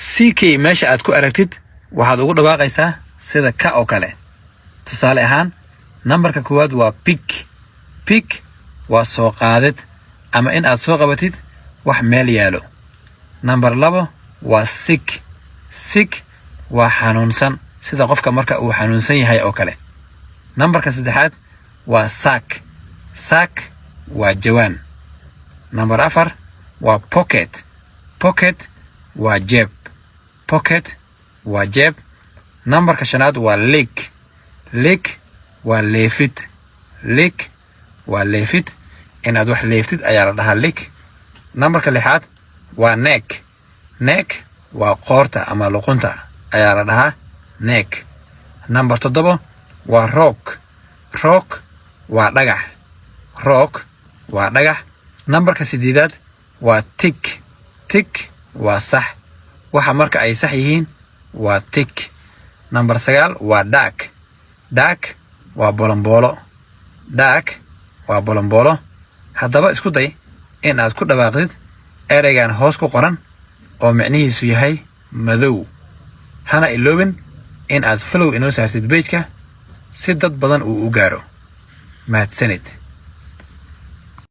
Ck meesha aad ku aragtid waxaad ugu dhawaaqaysaa sida ka oo kale. Tusaale ahaan, nambarka koowaad waa pick. Pick waa soo qaadid ama in aad soo qabatid wax meel yaalo. Nambar 2 waa sick. Sick waa xanuunsan, sida qofka marka uu xanuunsan yahay oo kale. Nambarka saddexaad waa sack. Sack waa jawaan. Nambar 4 waa pocket. Pocket waa jeeb. Pocket waa jeeb. Nambarka shanaad waa lick. Lick waa leefid. Lick waa leefid, inaad wax leeftid ayaa la dhahaa lick. Nambarka lixaad waa neck. Neck waa qoorta ama luqunta ayaa la dhahaa neck. Nambar 7 waa rock. Rock waa dhagax. Rock waa dhagax. Nambarka sideedaad waa tick. Tick waa sax, waxa marka ay sax yihiin waa tick. Nambar 9 waa duck. Duck waa bolomboolo. Duck waa bolomboolo. Haddaba isku day in aad ku dhawaaqdid ereygan hoos ku qoran oo micnihiisu yahay madow. Hana iloobin in aad follow inoo saartid page-ka si dad badan uu u gaaro. Mahadsanid.